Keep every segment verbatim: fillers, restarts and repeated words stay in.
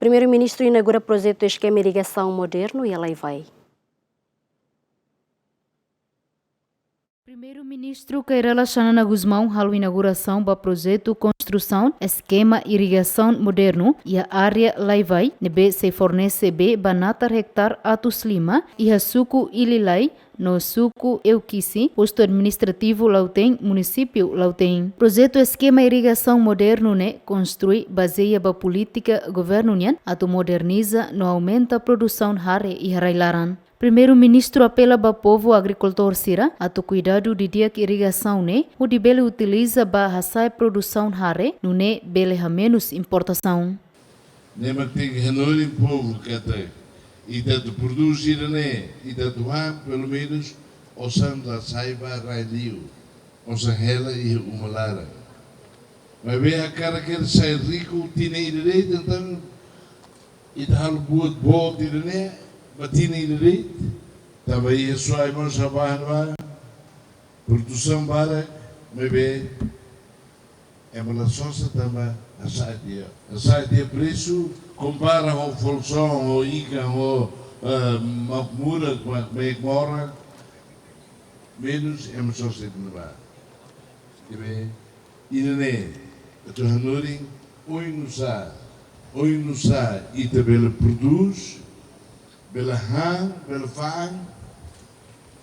Primeiru-Ministru inaugura projetu eskema irrigasaun modernu iha Laivai. Primeiru-Ministru Kay Rala Xanana Gusmão halo inaugurasaun ba projetu konstrusaun eskema irrigasaun modernu iha área Laivai, ne'ebé sei fornese bee ba natar ektare atus lima, iha suku Ililai no suku Euquisi, postu administrativu Lautém, munisípiu Lautém. Projetu eskema irrigasaun modernu ne'e konstrui bazeia ba polítika governu nian atu moderniza no aumenta produsaun hare iha rai-laran. Primeiru-Ministru apela ba povu agrikultór sira atu kuidadu didi'ak irrigasaun ne'e, hodi bele utiliza ba hasa'e produsaun hare, nune'e bele hamenus importasaun. Ne'e mak tenke hanorin povu katak ita atu prodús sira-ne'e, ita atu han pelumenus osan la sai ba rai-li'ur, osan hela iha uma laran. Maibé hakarak sai riku tinan ida de'it, entaun ita halo buat boot ida-ne'e ba tinan ida de'it, tanba iha Suai mós habahan ba, produsaun barak, maibé ema la sosa tanba hasa'e tiha. Hasa'e tiha presu, kompara ho folsoon, ho ikan, ho, eh, makmura, ma-, maik-moras, menus ema sosa tiha ba. Ne'ebé, ida-ne'e, atu hanorin, oinsá, oinsá, ita bele prodús, bele han, bele fa'an,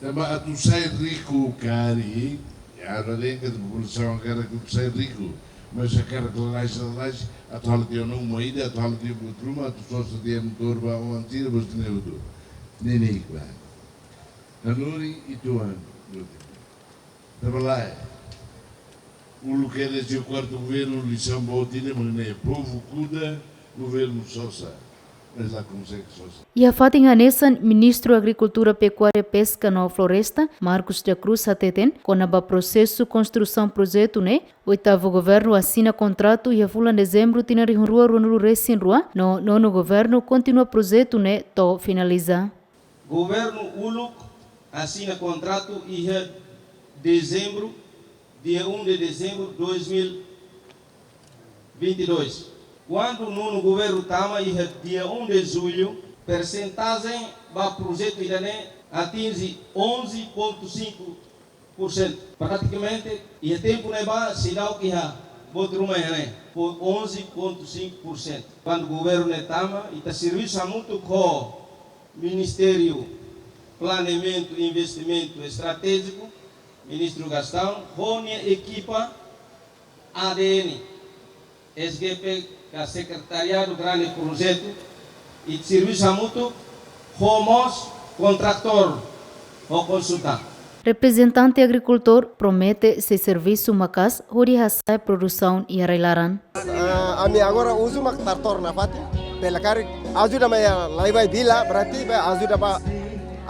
tanba atu sai riku karik, ya, la lengket populasaun hakarak atu sai riku, mas hakarak lalais, lalais, atu halo tiha ona uma ida, atu halo tiha buat ruma, atu sosa tiha motór ba oan sira, buat ne'e hotu. Ne'e ne'e ba. Hanorin uitoan, buat ne'e. Tanba lae, uluk kedas iha kuartu governu lisaun boot ida mak ne'e, povu kuda, governu sosa, mas la konsege sosa. Iha fatin hanesan, Ministru Agrikultura, Pekuária, Peska no Floresta, Marcos da Cruz hateten, kona-ba prosesu konstrusaun projetu ne'e, oitavu governu asina kontratu iha fulan Dezembru tinan rihun rua ruanulu resin rua, no nonu governu kontinua projetu ne'e to'o finaliza. Governu uluk asina kontratu iha Dezembru, dia um de dezembro de dois mil e vinte e dois. Kuandu nonu governu tama iha dia um de julho, persentajen ba projetu ida-ne'e atinje onze ponto cinco por cento. Pratikamente, iha tempu ne'ebá, seidauk iha boot ruma iha ne'e, fó onze ponto cinco por cento. Kuandu governu ne'e tama, ita servisu hamutuk ho Ministériu Planeamentu Investimentu Estratéjiku, Ministru Gastão, ho nia ekipa A D N, S G P, ka Sekretariadu Grande Projetu, ita servisu hamutuk ho mós kontratór ho konsultante. Reprezentante agrikultór promete sei servisu maka'as hodi hasa'e produsaun iha rai-laran. Ah, ami agora uza mak tratór nafatin, bele karik ajuda mai iha Laivai vila, berarti ba ajuda ba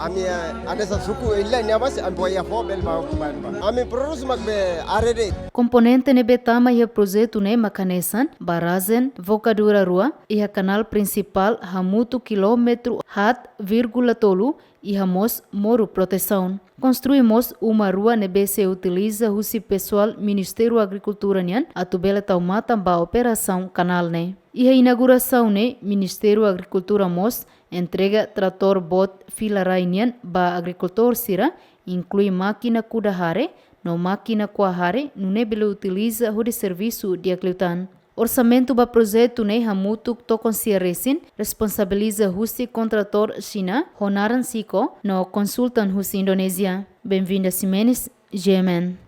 ami, ah, hanesan suku ila nia base, ami bele fó bele ba, ba, ba. Ami prodús mak be arede. Komponente ne'ebé tama iha projetu ne'e mak hanesan barrajen Bocadura rua, iha kanál prinsipál hamutuk kilómetru haat vírgula tolu, iha mós moru protesaun. Konstrui mós uma rua ne'ebé sei utiliza husi pesoál Ministériu Agrikultura nian atu bele tau matan ba operasaun kanál ne'e. Iha inaugurasaun ne'e, Ministériu Agrikultura mós entrega tratór boot fila rai nian ba agrikultór sira, inklui mákina kuda hare no mákina ko'a hare, nune'e bele utiliza hodi servisu di'ak liután. Orsamentu ba projetu ne'e hamutuk tokon sia resin, responsabiliza husi kontratór Xina ho naran Siko no konsultan husi Indonézia. Benvinda Ximenes, G M N.